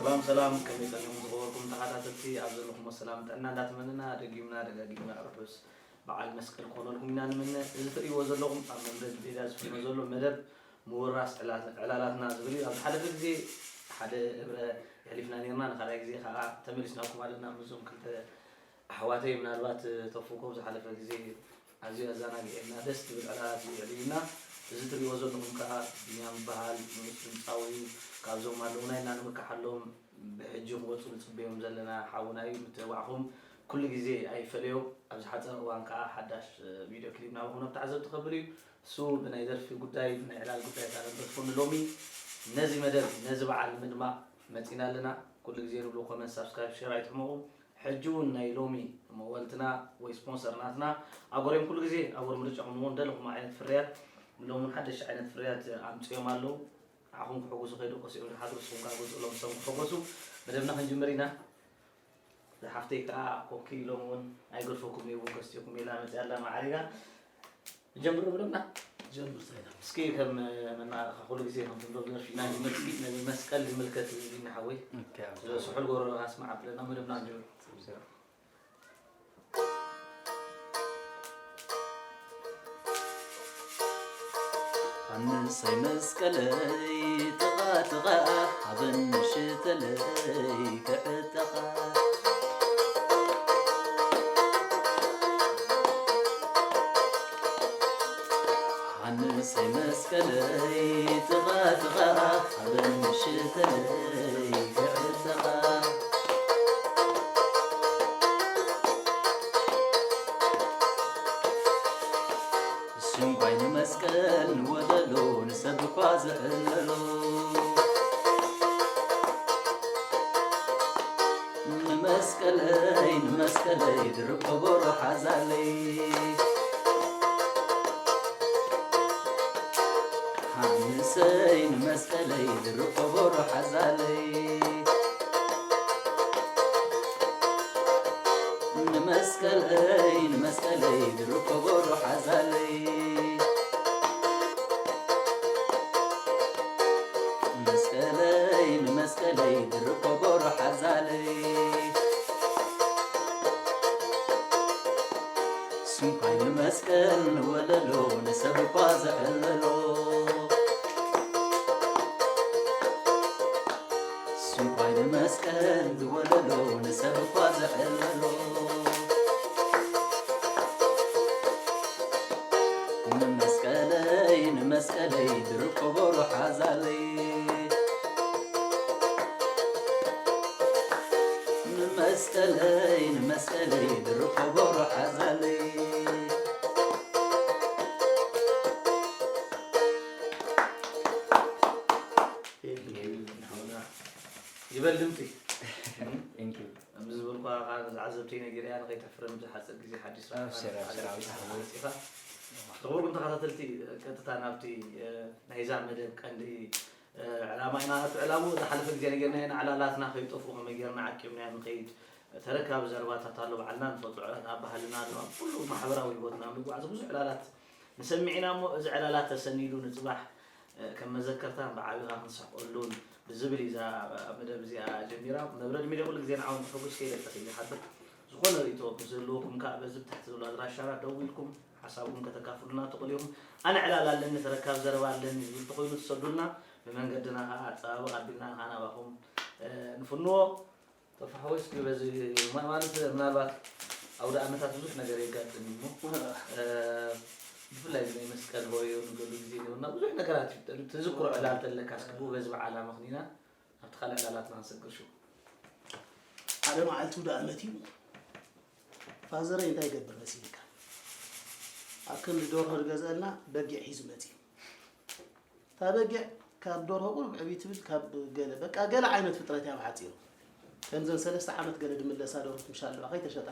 ሰላም ሰላም፣ ከመይ ጸኒኹም ዝኸበርኩም ተኸታተልቲ? ኣብ ዘለኹሞ ሰላም ጥዕና እንዳተመነና፣ ደጊምና ደጋጊምና ርሑስ በዓል መስቀል ክኾነልኩም ኢና ንምነ። እዚ ትርእይዎ ዘለኹም ኣብ መንበሪ ሜዳ ዝፍኖ ዘሎ መደብ ምውራስ ዕላ-፣ ዕላላትና ዝብል እዩ። ኣብ ዝሓለፈ ግዜ ሓደ እብረ የሕሊፍና ነርና፣ ንኻልኣይ ግዜ ከኣ ተመሊስናኩም ኣለና ምስዞም ክልተ ኣሕዋተይ። ምናልባት ተፉ ኮብ ዝሓለፈ ግዜ ኣዝዩ ኣዘናጊዕና፣ ደስ ዝብል ዕላላት እዩ የዕሊልና። እዚ ትርእይዎ ዘለኹም ከኣ ቢንያም ይበሃል፣ ንኡስ ድምጻዊ እዩ። ካብዞም ኣለዉና ኢልና ንምክሓሎም ብሕጂ ክወጹ ንጽበዮም ዘለና ሓውና እዩ። ምትብባዕኹም ኩሉ ግዜ ኣይፈለዮ። ኣብ ዝሓጸረ እዋን ከኣ ሓዳሽ ቪድዮ ክሊፕ ናባኹም ናብ ተዓዘብቲ ከብል እዩ። እሱ ብናይ ደርፊ ጉዳይ፣ ብናይ ዕላል ጉዳይ ከኣ ነንበስኩም ሎሚ ነዚ መደብ፣ ነዚ በዓል ንምድማቕ መጺና ኣለና። ኩሉ ግዜ ንብሎ ኮመንት፣ ሳብስክራይብ፣ ሼር ኣይትሕመቑ። ሕጂ እውን ናይ ሎሚ መወልትና ወይ ስፖንሰር ናትና ኣጎር እዮም። ኩሉ ግዜ ኣጎር ምርጫኹም እውን ደለኹም ዓይነት ፍርያት፣ ሎም እውን ሓደሽ ዓይነት ፍርያት ኣምፅኦም ኣለዉ። ንዓኹም ክሕጉሱ ከይደቆሱ እዮም ዝሓድሩ፣ ንስኹም ከዓ ገዝእሎም ንሶም ክሕጎሱ። መደብና ክንጅምር ኢና። ዝሓፍተይ ከዓ ኮኪ ሎም እውን ኣይገድፈኩም እዩ እውን ከስትየኩም ኢላ መፅያ ኣላ ማዕሪጋ። ንጀምር ብለና። ጀምር ሰይዳ። እስኪ ከም መናእኻ ኩሉ ግዜ ከም ትንበብ ደርፊ ኢና ንጀምር። እስኪ ነዚ መስቀል ዝምልከት እዚ ሓወይ። ኦኬ፣ ኣብ ስለ ስሑል ጎረሮ ኣስማዕ ብለና መደብና ንጀምር። ኣንሰይ መስቀለይ ጥቓ ጥቓ ሃበኒ ሽተለይ ክዕጠቓ። ኣንሰይ መስቀለይ ጥቓ ጥቓ ሃበኒ ሽተለይ ክዕጠቓ። ስንኳይ ንመስቀል ንወለሎ ንሰብ እኳ ዝዕለሎ። ንመስቀለይ ንመስቀለይ ድርብ ከበሮ ሓዛለይ። ሓንሰይ ንመስቀለይ ድርብ ከበሮ ሓዛለይ። ንመስቀለይ ንመስቀለይ ድርብ ከበሮ ሓዛለይ። መስቀለይ ንመስቀለይ ድርብ ከበሮ ሓዛለይ። ስንኳይ ንመስቀል ንወለሎ ንሰብ እኳ ዘዕለሎ። ስንኳይ ንመስቀል ዝወለሎ ንሰብ እኳ ዘዕለሎ። ንመስቀለይ ንመስቀለይ ድርብ ከበሮ ሓዛለይ። ንመስቀለይ ንመስቀለይ ድርብ ከበሮ ሓዛለይ። ይበል ድምፂ። Thank you። ከምዚ ዝበልኳ ከዓ ንዝዓዘብተይ ነጊረያ ንኸይተሕፍረኒ ብዝሓፀር ግዜ ሓድሽ ስራሕ ኣብሽር፣ ኣብሽር፣ ክዓጽ ኢኻ። ክቡርኩም ተኸታተልቲ፣ ቀጥታ ናብቲ፣ እ፣ ናይዛ መደብ ቀንዲ፣ እ፣ ዕላማ ኢና። እቲ ዕላምኡ ዝሓለፈ ግዜ ነጊርና ኢና፣ ዕላላትና ከይጠፍኡ ከመይ ጌርና ዓቂብና ንኸይድ፣ ተረካቢ ዘረባታት ኣሎ፣ ባዕልና ንፈልጦ ዕላላት ኣብ ባህልና ኣሎ፣ ኣብ ኩሉ ማሕበራዊ ህይወትና ኣብ ንጓዓዞ ብዙሕ ዕላላት ንሰምዕ ኢና እሞ፣ እዚ ዕላላት ተሰኒዱ ንጽባሕ፣ እ፣ ከም መዘከርታን ብዓቢኻ ክንስሕቀሉን ብዝብል እዩ እዛ መደብ እዚኣ ጀሚራ። መብረድ ሚድያ ኩሉ ግዜ ንዓኹም ከሐጉስ ከይደቀሰ እዩ ዝሓድር። ዝኾነ ርእይቶ ምስ ዘለዎም ከኣ በዚ ብታሕቲ ዘሎ ኣድራሻና ደዊልኩም ሓሳብኩም ከተካፍሉና ትኽእሉ ኢኹም። ኣነ ዕላል ኣለኒ፣ ተረካብ ዘረባ ኣለኒ ዝብል ተኾይኑ ትሰዱልና፣ ብመንገድና ከኣ ኣጸባብቕ ኣቢልና ከኣ ናባኹም፣ እ፣ ንፍንዎ። ተፋሓወስኪ በዚ ማ-፣ ማለት ምናልባት ኣውደ ዓመታት ብዙሕ ነገር የጋጥም እዩ እሞ፣ እ፣ ብፍላይ ናይ መስቀል ሆዮ ንገሉ ግዜ ነውና ብዙሕ ነገራት እዩ። ትዝክሮ ዕላል ተለካ እስኪ ብኡ በዚ በዓል ኣመኽኒና ኣብቲ ካልእ ዕላላትና ክንሰግር ሽው። ሓደ መዓልቲ ኣውደ ዓመት እዩ። ፋዘረይ እንታይ ይገብር መሲልካ? ኣብ ክንዲ ደርሆ ዝገዝአልና በጊዕ ሒዙ መጺኡ። እታ በጊዕ ካብ ደርሆ ቁሩብ ዕብይ ትብል፣ ካብ ገለ፣ በቃ፣ ገለ ዓይነት ፍጥረት እያ ብሓጺሩ። ከምዘን ሰለስተ ዓመት ገለ ድምለሳ ደርሁት ምሻ ኣለዋ፣ ከይተሸጣ።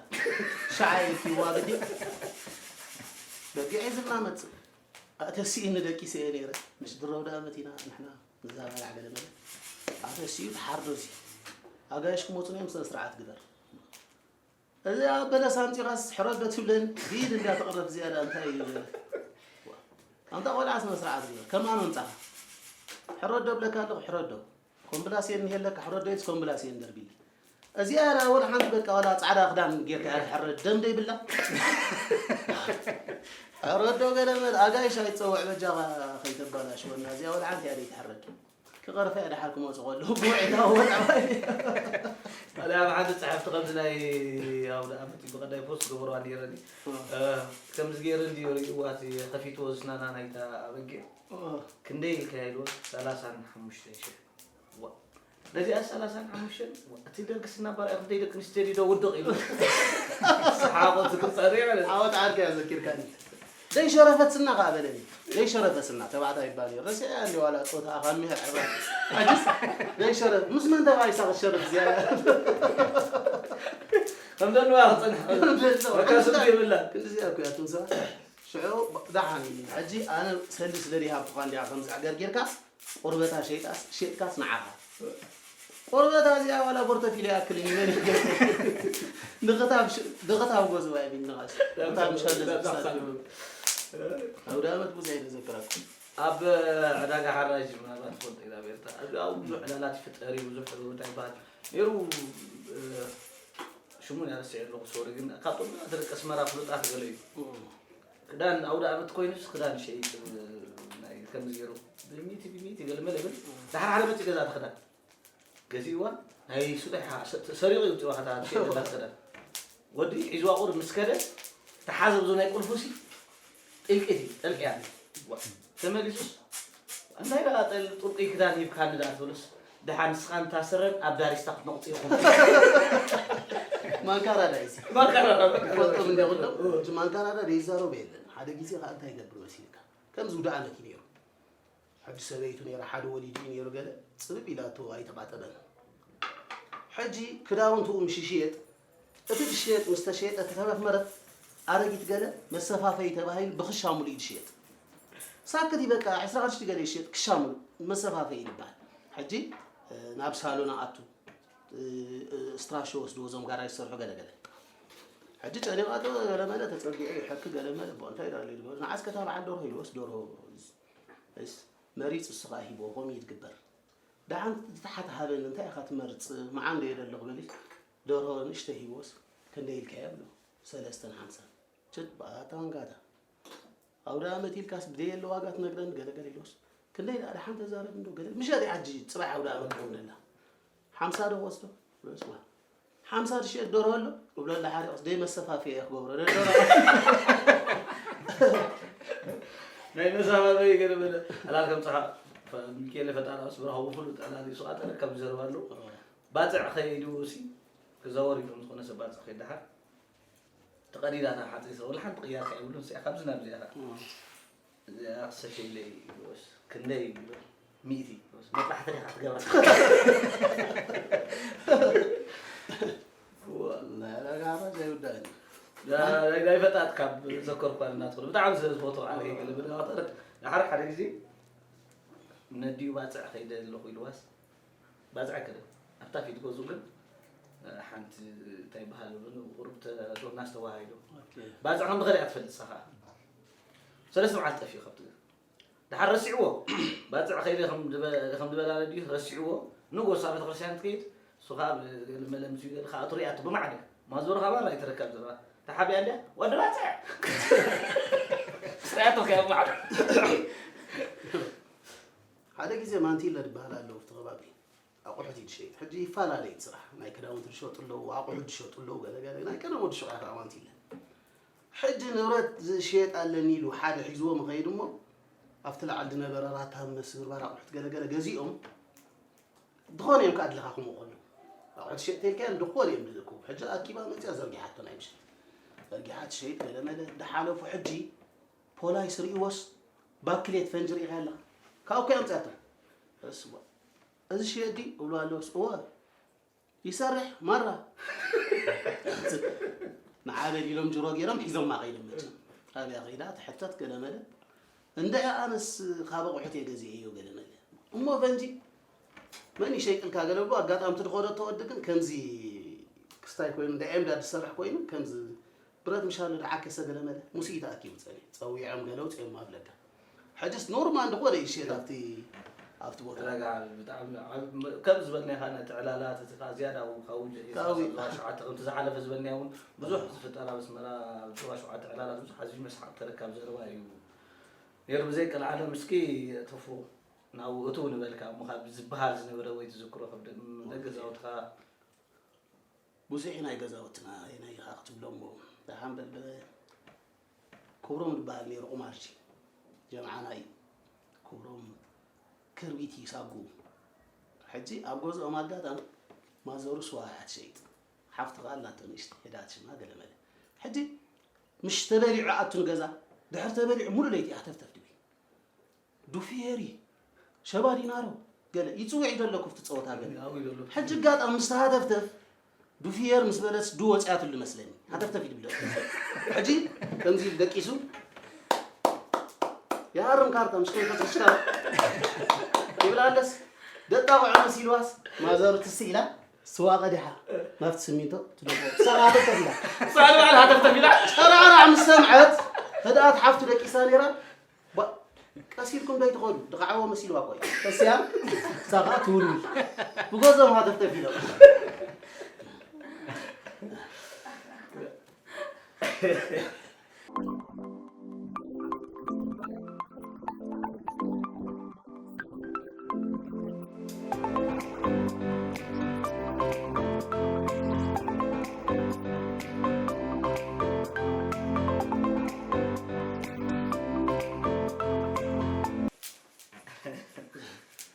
ሸዓ ኢልኪዋ ግዲ። በጊዕ ሒዝልና መጽእ። ኣተሲእኒ ደቂሰ እየ ነይረ። ምሽ ድሮ ኣውደ ዓመት ኢና ንሕና ንዛረብ ገለ መለ። ኣተሲኡ ትሓርዶ እዚ። ኣጋይሽ ክመጹ እዮም፣ ስነ ስርዓት ግበር። እዚኣ በለስ ኣምጺኻስ ሕረዶ ትብለን ቢል እንዳ ተቕረብ ዝያዳ እንታይ እዩ? ኣንታ ቆልዓ ስነ ስርዓት ግበር። ከማን ኣምጻኻ። ሕረዶ ብለካ ኣለኹ፣ ሕረዶ። እኮ ኮምብላስየን እኒሀለካ፣ ሕረዶ ኢልስ ኮምብላስየን ደርቢለ። እዚኣ ዳ ወላ ሓንቲ በቃ ዋላ ጻዕዳ ክዳን ጌርካ እያ ትሕረድ፣ ደም ዶ ይብላ? ሕረዶ ገለ መለ፣ ኣጋይሽ ኣይትጸውዕ በጃኻ ከይተባላሽወና። እዚኣ ወላ ሓንቲ እያ ዘይትሕረድ። ክቐርፋ እያ ደሓር ክመጹ ከለዉ፣ ብውዒታ ወላ። ካልእ ኣብ ሓንቲ ጸሓፍቲ ከምዚ ናይ ኣውደ ዓመት እዩ ብቐዳይ ፖስት ገበርዋ ነይረኒ። እ። እ፣ ከምዚ ገይሩ እንድዩ ርእይዋ እቲ ከፊትዎ ዝስናና ናይታ ኣበጊዕ። እ። ክንደይ ኢልካ ኢልዎ? ሰላሳን ሓሙሽተን ሽሕ። ዋ፣ ነዚኣ ሰላሳን ሓሙሽተን፣ ዋ፣ እቲ ደርጊ ስና ባርያ ክንደይ ደቂ ኣንስትዮ ድዩ ዶ ውድቕ ኢሉ? ሰሓቑ ትቅጸሪ ማለት። ዓወት ዓርከ እያ ዘኪርካኒ። ዘይሸረፈት ስና ከኣ በለኒ። ዘይሸረፈ ስና፣ ተባዕታይ ይባል እዩ። ረሲዐያ እንዲ ዋላ ጾታ ካብ ሚሕር ዕብራ። ኣጅስ፣ ዘይሸረፍ፣ ምስ መን ተባሂሳ ክትሸርፍ እዚኣ? ከም ደንዋ ክጸንሕ። ከም ደንዋ። በቃ ስም የብላን። ክንድዚኣ እኮ እያ ትምስራ። ሽዑ ደሓን፣ ሕጂ ኣነ ሰልዲ ስለ ዘይሃብኩኻ እንዲኻ ከምዚ ዕገርጊርካ፣ ቁርበታ ሸይጣስ፣ ሸይጥካስ ንዓኻ። ቁርበታ እዚኣ ዋላ ቦርቶፊል ይኣክል እዩ፣ መን ይገዝእ? ንኽታብ ሽ-፣ ንኽታብ ጎዝባ እዩ ንቓስ። ንኽታብ ምሻለ ዝብሳል እዩ። ኣውደ ዓመት ብዙሕ እዩ ዘዘክረኩም። ኣብ ዕዳጋ ሓራጅ ምናልባት ትፈልጦ ኢላ ቤርታ። ኣብዚ ኣብኡ ብዙሕ ዕላላት ይፍጠር እዩ፣ ብዙሕ እንታይ ይበሃል ነይሩ፣ እ፣ ሽሙ ረሲዐ ኣለኹ፣ ሶሪ፣ ግን ካብቶም ደቂ ኣስመራ ፍሉጣት ገለ እዩ። እም። ክዳን ኣውደ ዓመት ኮይኑስ ክዳን ሸይጥ፣ እ፣ ናይ ከምዚ ገይሩ ብሚእቲ ብሚእቲ ገለ መለ ይብል። ዳሕር ሓደ መፂኡ ገዛ እቲ ክዳን ገዚእዋ፣ ናይ ሱዳይ ሓ-፣ ሰ-፣ ሰሪቑ ይውፅዋ፣ ከታ ትሸይጥ ዘላ ክዳን። ወዲ ሒዝዋ ቁር ምስ ከደ፣ ተሓዘ ብዙ ናይ ቁልፉ ሲ ጥልቂት እዩ፣ ጠልቅያ። ዋ፣ ተመሊሱስ፣ እንታይ ደኣ ጠል-፣ ጥልቂ ክዳን ሂብካኒ ደኣ ትብልስ፣ ደሓን ንስኻን እታ ስረን ኣብ ዳሪስታ ክትነቑጡ ኢኹም። ማንካራዳ እዩ። ማንካራዳ፣ ማንካራዳ። ትፈልጦም እንዲያ ኩሎም? እ። እቲ ማንካራዳ ዘይዛረብ የለን። ሓደ ግዜ ከኣ እንታይ ይገብር መሲልካ? ከምዚ ውድኣ መኪ ነይሩ። ሕጂ ሰበይቱ ነይራ፣ ሓደ ወሊዱ እዩ ነይሩ፣ ገለ ጽብብ ኢላቶ ኣይተቓጠለን። ሕጂ ክዳውንትኡ ምስ ይሽየጥ፣ እቲ ዝሽየጥ ምስ ተሸየጠ፣ እቲ ተረፍ መረፍ ኣረጊት ገለ መሰፋፈዪ ተባሂሉ ብኽሻ ሙሉእ እዩ ዝሽየጥ። ሳክት እዩ በቃ፣ ዕስራ ቅርሺ ገለ ይሽየጥ፣ ክሻ ሙሉእ መሰፋፈዪ ይበሃል። ሕጂ፣ እ፣ ናብ ሳሎን ኣቱ፣ እ፣ እ፣ ስትራሾ ወስድዎ፣ እዞም ጋራጅ ዝሰርሑ ገለ ገለ። ሕጂ ጨኒቓቶ ገለ መለ ተጸጊዑ ይሐኪ ገለ መለ፣ ቦ፣ እንታይ ደኣ ኢሉ ይበሉ፣ ንዓስከ እታ በዓል ደርሆ ኢልዎስ ደርሆ እስ፣ መሪጽ እሱ ኸኣ ሂብዎ፣ ከምኡ እዩ ዝግበር። ደሓን ትሓት ሃበኒ፣ እንታይ ኢኻ ትመርጽ? መዓን ዶ የደለኹ በሊስ፣ ደርሆ ንእሽተይ ሂብዎስ፣ ክንደይ ኢልካዮ ብሎ፣ ሰለስተን ሓምሳን። ችድ፣ ባታ ዋንጋታ። ኣውደ ዓመት ኢልካስ ብደየለ ዋጋ ትነግረኒ፣ ገለ ገለ ኢልዎስ፣ ክንደይ ደኣ ደሓን ተዛረብ እንዶ፣ ገለ ምሸት እያ ሕጂ፣ ጽባሕ ኣውደ ዓመት ክኸውን ኣላ። ሓምሳ ዶ ክወስዶ? በስመ ኣብ። ሓምሳ ዝሽየጥ ደርሆ ኣሎ? እብሎ ኣላ ሓሪቑስ፣ ደይ መሰፋፍያ እየ ክገብሮ። ደርሆ። ናይ መሰፋፍያ ገለ በለ። ዕላል ከም ጸሓ፣ ፈ-፣ ሚካኤል ፈጣራስ ብርሃው ፍሉጥ ዕላል እዩ። ሱቓ ጠለብ ካብ ዘረባ ኣለዎ። ባጽዕ ከይዱ ሲ፣ ክዛወር ኢሉ ዝኾነ ሰብ ባጽዕ ከይደሓር። ተቐዲዳ እታ ሓፂን ሰው፣ ወላ ሓንቲ ቅያር ከይብሉ፣ ንስያ ካብዚ ናብዚ ኢኻ። እም። እዚኣ ክሰፍየለይ ይብሎስ፣ ክንደይ ይብሎ? ሚእቲ ይብሎስ፣ መጥባሕቲ ዲኻ ትገብራ? ወላ ጋራ ዘይውዳእኒ። ዳ-፣ ናይ፣ ናይ ፈጣጥ ካብ ዘከርኳ እናትኽሉ፣ ብጣዕሚ ስለ ዝፈትዎ ኣነ፣ ገለ ብድኣ ክተርክ፣ ድሓር ሓደ ግዜ ነዲኡ ባፅዕ ከይደ ኣለኹ ኢልዋስ፣ ባጽዕ ኣይከደን። ኣብታ ፊት ገዝኡ ግን፣ እ፣ ሓንቲ እንታይ ይበሃል፣ ቁሩብ ተ-፣ ዶርናስ ተዋሃሂዶ። ኦኬ። ባጽዕ ከም ዝኸደ እያ ትፈልጥ፣ ንሳ ኸኣ። ሰለስተ መዓልቲ ጠፊኡ ካብቲ ገዛ። ደሓር ረሲዕዎ። ባጽዕ ከይደ ከም ዝበ-፣ ከም ዝበላ ረዲኡ ረሲዕዎ። ንጎሳ ቤተክርስትያን ትከይድ። እሱ ኸኣ ብ-፣ ገለ መለ ምስ ይገል ኸኣ እቱ ሪኣቶ ብማዕደ። ማዞሩ ኸኣ ባራ ኣይተረካብ ዘረባ። ተሓቢኣ እንድያ፣ "ወዲ ባጽዕ!" ሪኣቶ ከኣ ብማዕደ። ሓደ ግዜ ማንቲለ ዝበሃል ኣሎ ኣብቲ ከባቢ። ኣቑሑት እዩ ዝሸይጥ። ሕጂ ይፈላለዩ እቲ ስራሕ። ናይ ክዳውንቲ ዝሸጡ ኣለዉ፣ ኣቑሑት ዝሸጡ ኣለዉ፣ ገለ ገለ። ናይ ቀደም ወዲ ሹቕ እያ ከኣ ማንቲለ። ሕጂ ንብረት ዝሸየጥ ኣለኒ ኢሉ ሓደ ሒዝዎ ምኸይድ እሞ፣ ኣብቲ ላዕሊ ዝነበረ ራታ፣ መስብርባር ኣቑሑት ገለ ገለ ገዚኦም፣ ዝኾነ እዮም ከኣ ኣድለኻኹምዎ ከለዉ። ኣቑሑት ሸየጥቲ ኢልካዮም፣ ዝኾነ እዮም ዝልእክዉ። ሕጂ ኣኪባ መጺኣ ዘርጊሓቶ ናይ ምሸት። ዘርጊሓ ትሸይጥ ገለ መለ። እንዳሓለፉ ሕጂ ፖላይስ ርእይዎስ፣ ባክሌት ፈንጂ ርኢኻ ኣለኻ? ካብኡ እኮ እያ ኣምጺኣቶ። እስ፣ ዋ። እዚ ሸየጥ ድዩ? እብሎ ኣለውስ፣ እወ። ይሰርሕ፣ ማራ። ንዓ በል ኢሎም ጅሮ ገይሮም ሒዞማ ከይዶም መቸም። ኣበያ ከይዳ ትሕተት ገለ መለ። እንድዒ ኣነስ ካብ ኣቑሑት እየ ገዚኤዮ ገለ መለ። እሞ ፈንጂ መን ይሸይጥልካ ገለ ብሎ፣ ኣጋጣሚ እቲ ዝኸደቶ ወዲ ግን ከምዚ ክስታይ ኮይኑ፣ እንዳ ኤምዳ ዝሰርሕ ኮይኑ፣ ከምዚ ብረት ምሻሉ ዝዓከሰ ገለ መለ፣ ሙስኢ ተኣኪቡ ጸኒሑ። ጸዊዖም ገለ ኣውጺኦሞ ኣብ ለጋ። ሕጅስ ኖርማል ዝኾነ ይሸየጥ ኣብቲ ኣብቲ ቦታ ረጋ ብጣዕሚ ዓብ- ከም ዝበልናይ ከዓ ነቲ ዕላላት እቲ ከዓ ዝያዳ እውን ካብ ውጅእ እዩ ካብኡ እዩ። ዞባ ሸውዓተ ከምቲ ዝሓለፈ ዝበልናይ እውን ብዙሕ ዝፍጠር ኣብ ኣስመራ ኣብ ዞባ ሸውዓተ ዕላላት ብዙሕ ኣዝዩ መስሓቕ ተረካብ ዘረባ እዩ ነይሩ። ብዘይ ቀልዓለም እስኪ ተፉ ናብኡ እትው ንበልካ እሞ ካብ ዝበሃል ዝነበረ ወይ ትዝክሮ ከብደ ገዛውትኻ ብዙሕ ናይ ገዛውትና የናይ ኢኻ ክትብሎ እሞ ደሓን በል ክብሮም ዝበሃል ነይሩ ቁማርጂ ጀምዓና እዩ። ክብሮም ክርቢት እዩ ሳጉ። ሕጂ ኣብ ገዝኦም ኣጋጣሚ ማዘሩ ስዋ እያ ትሸይጥ። ሓፍቲ ከኣ ኣላቶ ንእሽተይ ሄዳ ትሽማ ገለመለ። ሕጂ ምሽ ተበሊዑ ኣቱ ንገዛ ድሕር ተበሊዑ ሙሉ ለይቲ ኣተፍተፍ ድብል ዱፊየሪ ሸባ ዲናሮ ገለ ይጽውዕ ይደለኩ ኣብቲ ጸወታ ገለ ሕጂ ኣጋጣሚ ምስ ተሃተፍተፍ ዱፊየር ምስ በለስ ዱ ወጽያትሉ መስለኒ ሃተፍተፍ ይድብለ ሕጂ ከምዚ ኢሉ ደቂሱ ይሃርም ካርታ ምስ ከይፈትሽ ካርታ ይብል ኣለስ ደጣቑዖ መሲልዋስ ማዘሩ ትስእ ኢላ ስዋ ቀዲሓ ናብቲ ስሚንቶ ትደፍኦ ሰብኣቶ ከፊላ ሳልባል ሃተፍተፍ ኢላ ሸራዕራዕ ምስ ሰምዐት ህድኣት ሓፍቱ ደቂሳ ነይራ ባ- ቀስ ኢልኩም ዶ ይትኸዱ ድቓዕዎ መሲልዋ እኮ እዩ ተስያ ሳኻ ትውልውል ብገዞም ሃተፍተፍ ኢሎም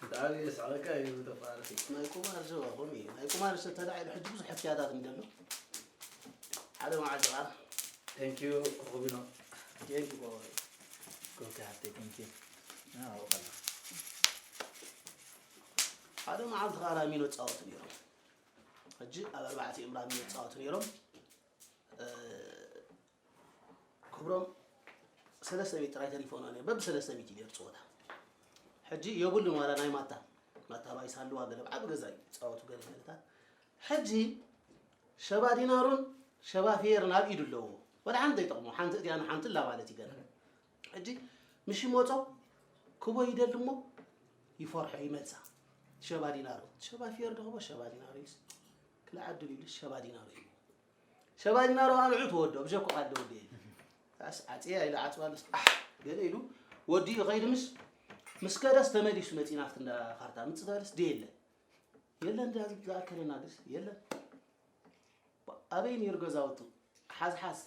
ብጣዕሚ የስሕቐካ እዩ ተፋርሲ ናይ ቁማር ሸዋ ከምኡ እዩ ናይ ቁማር ሸ ተላዒሉ ሕጂ ብዙሕ ሕክያታት እንደሎ ሓደ መዓልቲ ቃል Thank you ኮቢኖ ቴንኪ ጎበይ ኮካ ሃብተይ ቴንኪ ናወቀላ ሓደ መዓልቲ ቃል ራሚኖ ጻወቱ ነይሮም ሕጂ ኣብ ኣርባዕቲኦም ራሚኖ ጻወቱ ነይሮም ክብሮም ሰለስተ ሚእቲ ጥራይ ተሪፎና ነይሩ በብሰለስተ ሚእቲ ነይሩ ፀወታ ሕጂ የብሉን ዋላ ናይ ማታ ማታ ባይስ ኣለዋ ገለ ዓቢ ገዛ እዩ ፃወቱ ገለ ገለታት ሕጂ ሸባ ዲናሩን ሸባ ፌርን ኣብ ኢዱ ኣለዎ ወላ ሓንቲ ዘይጠቕሞ ሓንቲ እቲኣ ንሓንቲ እላ ማለት እዩ ገለ ሕጂ ምሽ ይመፆ ክቦ ይደሊ እሞ ይፈርሖ ይመልሳ ሸባ ዲናሩ ሸባ ፌር ደኽቦ ሸባ ዲናሩ ኢልስ ክልዓድል ኢሉ ሸባ ዲናሩ እዩ ሸባጅና ዶ ኣልዑ ተወዶ ብጀኩ ካልደ ወዲ ኣስ ኣጽያ ኢለ ዓጽዋ ልስ ኣሕ ገለ ኢሉ ወዲ ይኸይድ ምስ ምስ ከደስ ተመሊሱ መጺና ኣብቲ እንዳ ካርታ ምጽ ተበልስ ዲ የለ የለ እንዳ ዝኣከለና ድስ የለ ኣበይ ነይሩ ገዛውቱ ሓዝሓዝ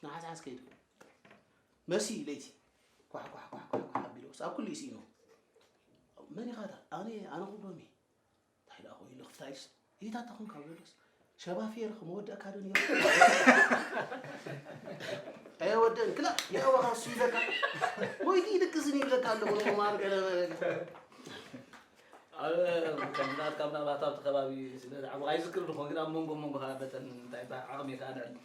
ንሓዝሓዝ ከይዱ መሲ ለይቲ ኳሕ ኳሕ ኳሕ ኳሕ ኳሕ ኣቢሉ ኣብ ኩሉ ይስኢኖ መን ኢኻ ኣነ ኣነ ክብሎም እዩ እንታይ ደኣ ኮይኑ ክፍታይስ ይታታ ኮንካ ብለስ ሸባፊየር ከመወደእካ ዶ ነይሩ ኣየወደእን ክላ የእወኻ እሱ ይብለካ ወይ ድዩ ድቅስን ይብለካ ኣለኹ ንቁማር ገለ ኣብ ከምናት ካብ ናባታ ኣብቲ ከባቢ ስለ ዝዓቡ ኣይዝክር ድኾን ግን ኣብ መንጎ መንጎ ከዓ በተን እንታይ ይበሃል ዓቕሚ ከዓ ልዕል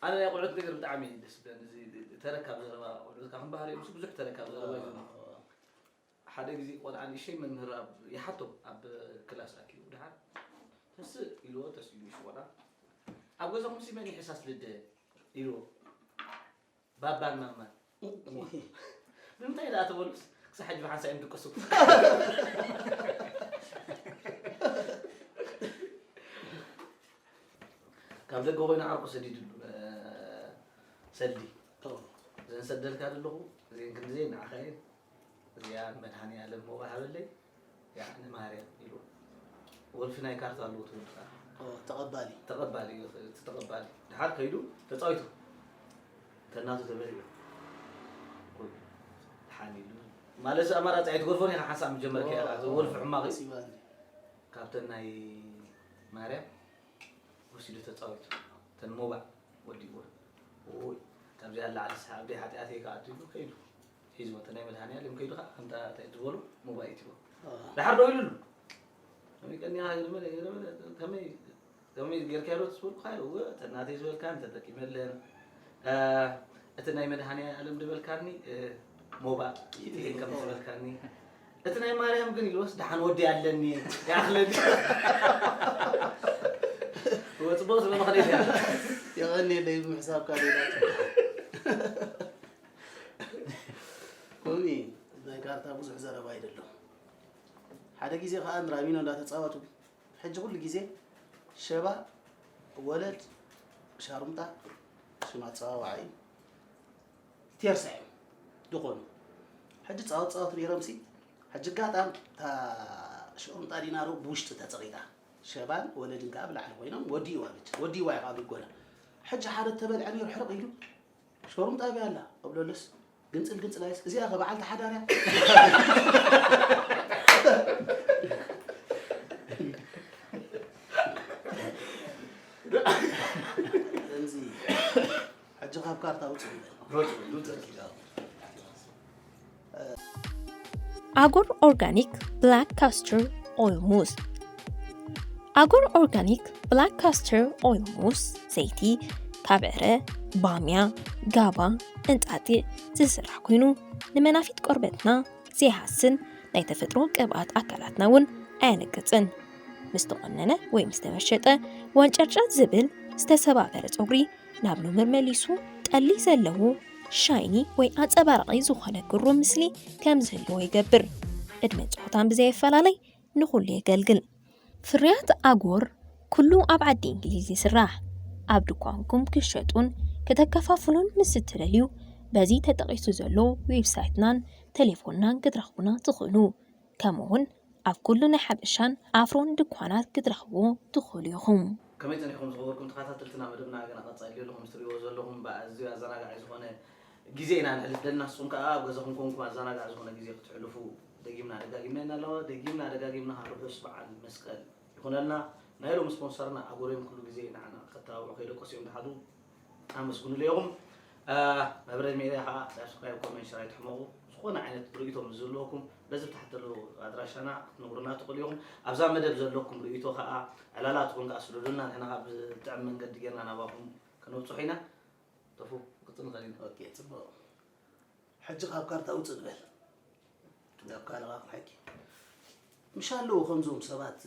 ኣነ ናይ ቆልዑት ነገር ብጣዕሚ እዩ ደስ ብለኒ እዚ ተረካብ ዘረባ ቆልዑት ካብ ባህሪ ምስ ብዙሕ ተረካብ ዘረባ እዩ ሓደ ግዜ ቆልዓ ንእሸይ መምህር ኣብ ይሓቶ ኣብ ክላስ ኣኪቡ ድሓር ተስእ ኢልዎ ተስኢሉ እሺ ቆልዓ ኣብ ገዛኹም ሲ መን ይሕሳስ ልደ ኢልዎ ባባን ማማን ንምንታይ ደኣ ተበሉስ ክሳብ ሕጂ ብሓንሳ እዮም ድቅሱ ካብ ደገ ኮይኑ ዓርኩ ሰዲድሉ ሰልዲ እዘን ሰደልካ ዘለኹ እዚን ክንድዜን ንዓኻ እየን እዚኣ ንመድሃኒኣለም ሞባ ሃበለይ እዚኣ ንማርያም ኢሉ ወልፊ ናይ ካርታ ኣለዎ ትወድካ ተቐባሊ ተቐባሊ እዩ እቲ ተቐባሊ ድሓር ከይዱ ተፃዊቱ ተናቱ ተበሊዑ ድሓን ኢሉ ማለት ኣማራፂ ኣይትገድፎን ኢኻ ሓንሳብ ምጀመርካ ኢኻ ወልፊ ሕማቕ እዩ ካብተን ናይ ማርያም ወሲዱ ተፃዊቱ እተን ሞባእ ወዲእወን ይ ካብዚኣ ላዕሊ ስሓ ኣብደይ ሓጢኣተይ ከዓ ኣትሉ ከይዱ ሒዝዎ እተ ናይ መድሃኒኣለም ከይዱ ከዓ ከምታ እንታይ ዝበሉ ሞባእ ይትዎ ድሓር ደው ኢሉሉ ከመይ ቀኒኻ ገለመለ ገለመለ ከመይ ከመይ ጌርካዮ ዶ ትስበልኩ ካዮ እወ እተ ናተይ ዝበልካን ተጠቂመለን እቲ ናይ መድሃኒኣለም ድበልካኒ ሞባእ ኢትሄን ከም ዝበልካኒ እቲ ናይ ማርያም ግን ኢልወስ ደሓን ወዲ ኣለኒ ይኣኽለኒ ወፅቦ ስለ ምኽንያት እያ የቐንየለይ ብምሕሳብካ ሌላ ከምኡ ናይ ካርታ ብዙሕ ዘረባ ኣይደሎም ሓደ ግዜ ከዓ እንራሚኖ እንዳተፃወቱ፣ ሕጂ ኩሉ ግዜ ሸባ፣ ወለድ፣ ሻሩምጣ ሽም ኣፀዋዋዓ እዩ። ቴርሳ እዮም ዝኾኑ። ሕጂ ፃወት ፃወት ነይሮም ሲ፣ ሕጂ ጋጣም እታ ሽሩምጣ ዲናሩ ብውሽጢ ተፀቒጣ፣ ሸባን ወለድን ከዓ ብላዕሊ ኮይኖም ወዲእዋ ብቻ ወዲእዋ እዩ ካብ ይጎላ። ሕጂ ሓደ ተበልዐ ነይሩ ሕርቕ ኢሉ ሸሩምጣ ኣብያ ኣላ ኣብሎለስ ግንፅል ግንፅል ኣይስ እዚኣ ከ በዓልቲ ሓዳር እያ። ከምዚ ሕጂ ካብ ካርታ ውፅእ ንበል። ኣጎር ኦርጋኒክ ብላክ ካስተር ኦይል ሙዝ። ኣጎር ኦርጋኒክ ብላክ ካስተር ኦይል ሙዝ ዘይቲ ካብ ዕረ፣ ባምያ፣ ጋባ፣ እንጣጢዕ ዝስራሕ ኮይኑ ንመናፊት ቆርበትና ዘይሃስን ናይ ተፈጥሮ ቅብኣት ኣካላትና እውን ኣየነቅፅን። ምስ ተቆነነ ወይ ምስ ተመሸጠ ወንጨርጨር ዝብል ዝተሰባበረ ፀጉሪ ናብ ኑመር መሊሱ ጠሊ ዘለዎ ሻይኒ ወይ ኣንጸባራቒ ዝኾነ ግሩም ምስሊ ከም ዝህልዎ ይገብር። ዕድመን ጾታን ብዘየፈላለይ ንኹሉ የገልግል። ፍርያት ኣጎር ኩሉ ኣብ ዓዲ እንግሊዝ ይስራሕ። ኣብ ድኳንኩም ክሸጡን ከተከፋፍሉን ምስ እትደልዩ በዚ ተጠቒሱ ዘሎ ዌብሳይትናን ቴሌፎንናን ክትረኽቡና ትኽእሉ። ከምኡ እውን ኣብ ኩሉ ናይ ሓበሻን ኣፍሮን ድኳናት ክትረኽብዎ ትኽእሉ ኢኹም። ከመይ ጸኒሕኩም ዝኸበርኩም ተኸታተልትና? መደብና ገና ቀጻሊ ኣሎ። ከም እትርእይዎ ዘለኹም ብኣዝዩ ኣዘናጋዒ ዝኾነ ግዜ ኢና ነሕልፍ ዘለና። ንስኹም ከኣ ኣብ ገዛኹም ኮንኩም ኣዘናጋዒ ዝኾነ ግዜ ክትሕልፉ ደጊምና ደጋጊምና ኢና ኣለዋ። ደጊምና ደጋጊምና ከኣ ርሑስ በዓል መስቀል ይኹነልና። ናይ ሎሚ ስፖንሰርና ኣጎር እዮም ኩሉ ግዜ ንዓና ከተባብዑ ከይደቀሱ እዮም ዝሓድሩ። ኣመስግኑለይ ኢኹም። መብረ ሜድያ ከዓ ሳብስክራይብ ኮሜንት ሸር ኣይትሕመቑ። ዝኾነ ዓይነት ርእይቶ ምስ ዝህልወኩም በዚ ብታሕቲ ዘሎ ኣድራሻና ክትነግሩና ትኽእሉ ኢኹም። ኣብዛ መደብ ዘለኩም ርእይቶ ከዓ ዕላላትኩም ከዓ ስደዱልና። ንሕና ከዓ ብጥዕም መንገዲ ጌርና ናባኹም ከነብፅሖ ኢና። ተፉ ክቕፅል ንኽእል ኢና። ኦኬ፣ ፅቡቕ። ሕጂ ካብ ካርታ ውፅእ ንበል። ናብ ካልእ ከዓ ክንሓኪ። ምሽ ኣለዉ ከምዞም ሰባት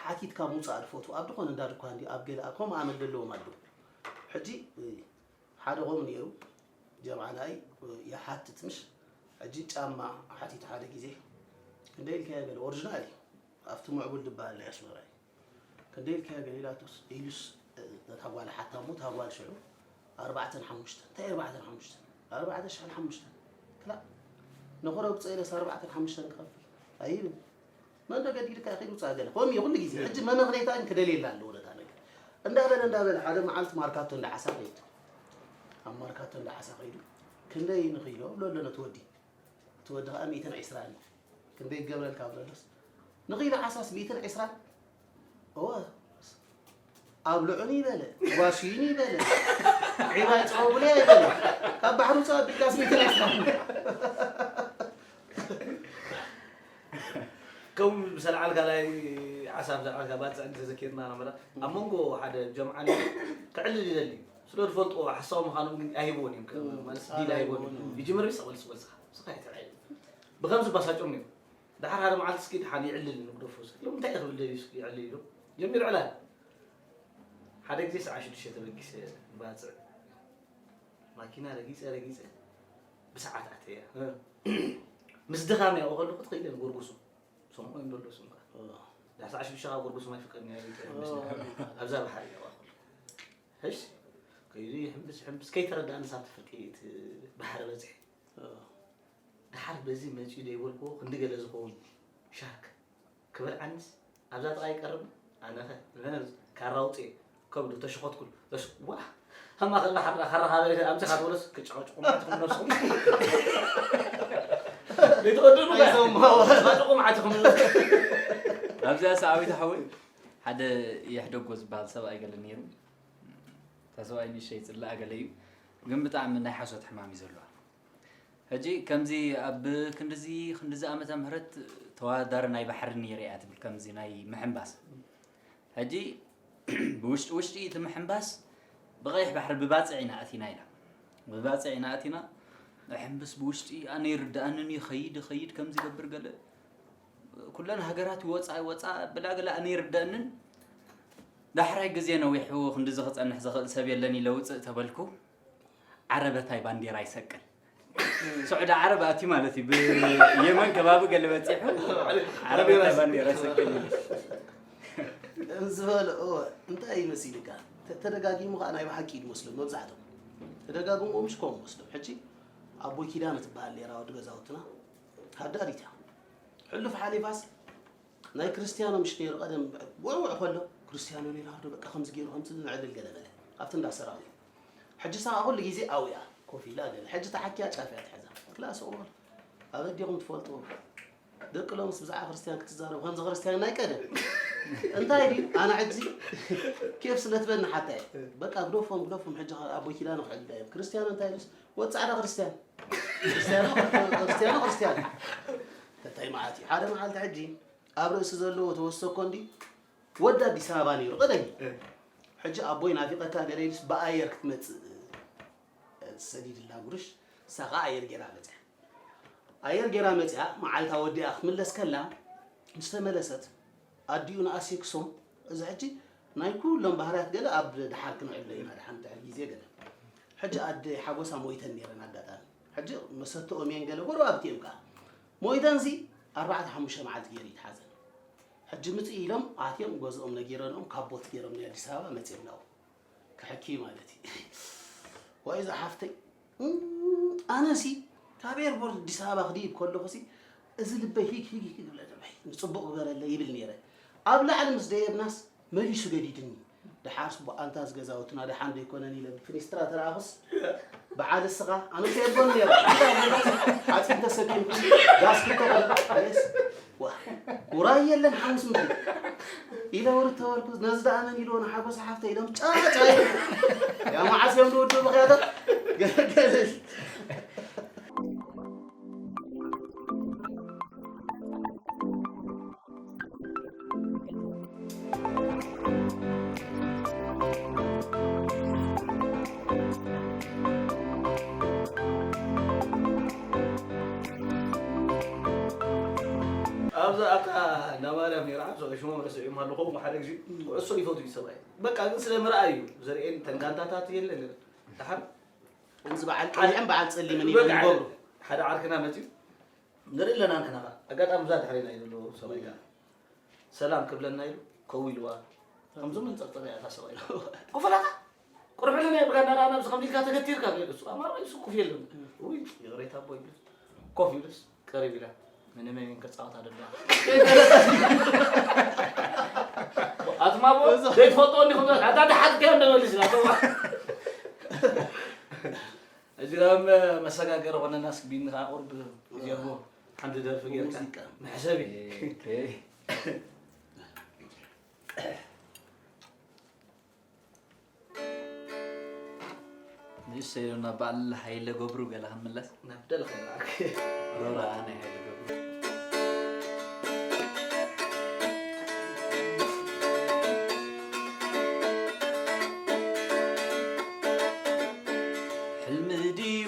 ሓቲትካ ምውፃእ ዝፈትዉ ኣብ ዝኾነ እንዳ ድኳን ድዩ ኣብ ገለ ኣብ ከምኡ ኣመል ዘለዎም ኣለዉ። ሕጂ ሓደ ከምኡ ነይሩ ጀምዓ ንኣይ ይሓትት ምሽ ሕጂ ጫማ ሓቲቱ ሓደ ግዜ ክንደይ ኢልካዮ በለ ኦሪጅናል እዩ ኣብቲ ምዕቡል ድበሃል ናይ ኣስመራ እዩ። ክንደይ ኢልካዮ ገለ ኢላቶስ ኢሉስ ነታ ጓል ሓታ እሞ እታ ጓል ሽዑ ኣርባዕተን ሓሙሽተን እንታይ ኣርባዕተን ሓሙሽተን ኣርባዕተ ሽሕን ሓሙሽተን ክላእ ነኾረ ብፀ ኢለስ ኣርባዕተን ሓሙሽተን ክኸፍል ኣይብል መን ዶ ገዲድካ ኢኺ ውፃእ ገለ ከምኡ እዩ ኩሉ ግዜ ሕጂ መመኽነይታ ግን ክደልየላ ኣለዎ ነታ ነገር እንዳበለ እንዳበለ ሓደ መዓልቲ ማርካቶ እንዳ ዓሳ ከይዱ ኣብ ማርካቶ እንዳ ዓሳ ከይዱ ክንደይ ንኽይሎ ብሎ ኣሎ ነቲ ወዲ እቲ ወዲ ከዓ ሚእትን ዕስራን እዩ ክንደይ ክገብረልካ ብለሎስ ንኽኢሉ ዓሳስ ሚእትን ዕስራን እወ ኣብልዑኒ ይበለ ዋሽዩኒ ይበለ ዒባ ይፅበቡለይ ኣይበለ ካብ ባሕሪ ውፅእ ኣቢልካስ ሚእትን ዕስራን ከም ብሰልዓል ካልኣይ ዓሳ ብሰልዓል ካብ ባፅዕ እንተዘኪርና ነመላ ኣብ መንጎ ሓደ ጀምዓን ክዕልል ይደሊ እዩ ስለ ዝፈልጥዎ ሓሳዊ ምዃኖም ግን ኣይህብዎን እዮም ማለት ዲል ኣይህብዎን እዩ ይጅምር ሰበልስ በልስኻ ስኻ ይተዓይ ብኸምዚ ባሳጮም እዮም ደሓር ሓደ መዓልቲ እስኪ ደሓን ይዕልል ንግደፎ እስኪ ሎም እንታይ ክብል ደልዩ እስኪ ይዕልል ኢሉ ጀሚሩ ዕላል ሓደ ግዜ ሰዓ ሽዱሽተ ተበጊሰ ባፅዕ ማኪና ረጊፀ ረጊፀ ብሰዓት ኣተያ ምስ ድኻም ያው ከለኩ ትኽእል እዮም ጎርጉሱ ሰምዖ እዮም ደሎ ስምካ ዳሳ ሽዱሽተ ካብ ጎርጉሱ ማይ ፍቀድኒ ኣብዛ ባሕሪ ያው ከሉ ሕሽ ከይዱ ይሕምብስ ሕምብስ ከይተረዳእኒ ሳብ ፍርቂ ባሕሪ በፅሒ ደሓር በዚ መፂኡ ዘይበልክዎ ክንዲ ገለ ዝኸውን ሻርክ ክበልዓንስ ኣብዛ ጥራይ ይቀርብ ኣነኸ ካራ ውፅእ ከብዱ ተሽኾትኩል ተሽ ዋ ሃማ ከላ ሓራ ሓራ ሃበ ኣምፅኻ ትብለስ ክጨቀጭቁ ማዕትኹም ነብስኹም ዘይተወደዱ ጨቀጭቁ ማዕትኹም ኣብዚኣ ሰዓዊት ሓወይ ሓደ የሕደጎ ዝበሃል ሰብኣይ ገለ ነይሩ እታ ሰብኣይ ንእሽተይ ፅላእ ገለ እዩ ግን ብጣዕሚ ናይ ሓሶት ሕማም እዩ ዘለዋ ሕጂ ከምዚ ኣብ ክንድዚ ክንድዚ ዓመተ ምህረት ተወዳዳሪ ናይ ባሕሪ ነይረ እያ ትብል ከምዚ ናይ ምሕንባስ ሕጂ ብውሽጢ ውሽጢ እቲ ምሕንባስ ብቐይሕ ባሕሪ ብባፅዕ ኢና ኣቲና ኢላ ብባፅዕ ኢና ኣቲና ሕንብስ ብውሽጢ ኣነ ይርድኣንን ይኸይድ ይኸይድ ከም ዝገብር ገለ ኩለን ሃገራት ይወፃ ይወፃ ብላ ገለ ኣነ ይርድኣንን ዳሕራይ ግዜ ነዊሑ ክንድዚ ክፀንሕ ዝኽእል ሰብ የለን ኢለ ውፅእ ተበልኩ ዓረበታይ ባንዴራ ይሰቅል ስዑዲ ዓረብ ኣትዩ ማለት እዩ። ብየመን ከባቢ ገለ በጺሑ ዓረብ ኣታ ባንዴራ ሰቀል ኢሉ። ከም ዝበልኦ እንታይ ይመስልካ? ተተደጋጊሙ ከዓ ናይ ብሓቂ እዩ ዝመስሎም መብዛሕቶም። ተደጋግምዎ ምሽ ከምኡ መስሎም። ሕጂ ኣቦይ ኪዳነ ትበሃል ነይራ ወዲ ገዛውትና። ሃዳሪት እያ። ሕሉፍ ሓሊፋስ ናይ ክርስቲያኖ ምሽ ነይሩ ቀደም ውዕውዕ ከሎ ክርስቲያኖ ሌናርዶ በቃ ከምዚ ገይሩ ከምዚ ንዕልል ገለ በለ ኣብቲ እንዳ ሰራዊት። ሕጂ ሳኻ ኩሉ ግዜ ኣብያ ኮፍ ኢላ ገለ ሕጂ ተሓኪያ ጫፍ እያ ትሕዛ። ክላስ ኦል ኣበዲኹም ትፈልጥዎ ደቂ ሎምስ ብዛዕባ ክርስቲያን ክትዛረብ ከምዚ ክርስቲያን ናይ ቀደም እንታይ ድዩ ኣነ ሕጂ ኬፍ ስለ ትበኒ ሓታ እየ በቃ ግደፎም ግደፎም ሕጂ ኣቦይ ኪዳነ ክዕልላ እዮም ክርስቲያኖ እንታይ ኢሉስ ወዲ ጻዕዳ ክርስቲያን ክርስቲያኖ ክርስቲያኖ ክርስቲያን እንታይ መዓት እዩ ሓደ መዓልቲ ሕጂ ኣብ ርእሲ ዘለዎ ተወሰኮ እንዲ ወዲ ኣዲስ ኣበባ ነይሩ ቀደም ሕጂ ኣቦይ ናፊቐካ ገለ ኢሉስ ብኣየር ክትመጽእ ሰዲድላ ጉርሽ ንሳ ከዓ ኣየር ጌራ መፅያ ኣየር ጌራ መፅያ መዓልታ ወዲኣ ክትምለስ ከላ ምስ ተመለሰት ኣዲኡ ንኣሴክሶም እዚ ሕጂ ናይ ኩሎም ባህርያት ገለ ኣብ ድሓር ክንዕሎ ኢና ድሓን ድሕር ግዜ ገለ ሕጂ ኣደ ሓጎሳ ሞይተን ነይረን ኣጋጣሚ ሕጂ መሰትኦም እየን ገለ ጎረባብቲ እዮም ከዓ ሞይተንሲ ኣርባዕተ ሓሙሽተ መዓልቲ ገይሩ ይትሓዘን ሕጂ ምፅእ ኢሎም ኣትዮም ገዝኦም ነጊረንኦም ካቦት ገይሮም ናይ ኣዲስ ኣበባ መፅዮም ናው ክሕኪ ማለት እዩ ዋይ ዝሓፍተይ ኣነሲ ካብ ኤርፖርት ኣዲስ ኣበባ ክድይብ ከለኹሲ እዚ ልበይ ሂግ ሂግ ሂግ ይብለ ደበይ ንፅቡቕ ግበረለ ይብል ነይረ ኣብ ላዕሊ ምስ ደየብናስ መሊሱ ገዲድኒ ደሓርስ ኣንታ ዝገዛውትና ደሓን ዶ ይኮነን ኢለ ብፍኒስትራ ተረኣኹስ በዓል እስኻ ኣነ ከየቦን ነይረ ሓፂን ተሰኪምኩ ጋስክቶ ስ ውራይ የለን ሓሙስ ምድሪ ኢለ ውርድ ተበልኩ ነዚ ደኣ መን ኢልዎ ንሓጎስ ሓፍተ ኢሎም ጫጫ ያ መዓስ እዮም ዝውድኡ ምኽያታት ገለገለል ኣብዚ ኣብታ እንዳ ማርያም ነይራ ሽሞም ረስዕዮም ኣለኹ ሓደ ግዜ ኩዕሶ ይፈቱ እዩ ሰብኣይ በቃ ግን ስለ ምርኣይ እዩ ዘርእየን ተንጋንታታት የለን ድሓር እዚ በዓል ቀይሕን በዓል ፀሊምን እዩ ዝገብሩ ሓደ ዓርክና መፅዩ ንርኢ ኣለና ንሕና ከዓ ኣጋጣሚ እዛ ድሕሬና እዩ ዘለዎ ሰብኣይ ከዓ ሰላም ክብለና ኢሉ ከው ኢልዋ ከምዚ መንፀርፀር እያ እታ ሰብኣይ ኮፈላታ ቁርብልና ይብልካ እንዳረኣና ብዚ ከምዚ ኢልካ ተገቲርካ ገለ እሱ ኣማራ እሱ ኮፍ የለን ውይ ይቕሬታ ኣቦ ይብል ኮፍ ይብልስ ቀሪብ ኢላ ምንም ኣይን ከፃወታ ደላ ኣትማቦ ዘይትፈልጦ እንዲኹም ኣታ ተሓትከ እንደመልስ ኢላ እዚኦም መሰጋገሪ ኮነና ስቢኒ ከዓ ቁርብ ጀርቦ ሓንቲ ደርፊ ጌርካ መሕሰቢ ንእሽተይ ኢሉ ናብ በዓል ሓይለ ገብሩ ገለ ክንምለስ ናብ ደለኸ ሮራ ናይ ሓይለ ገብሩ ሕልሚ ድዩ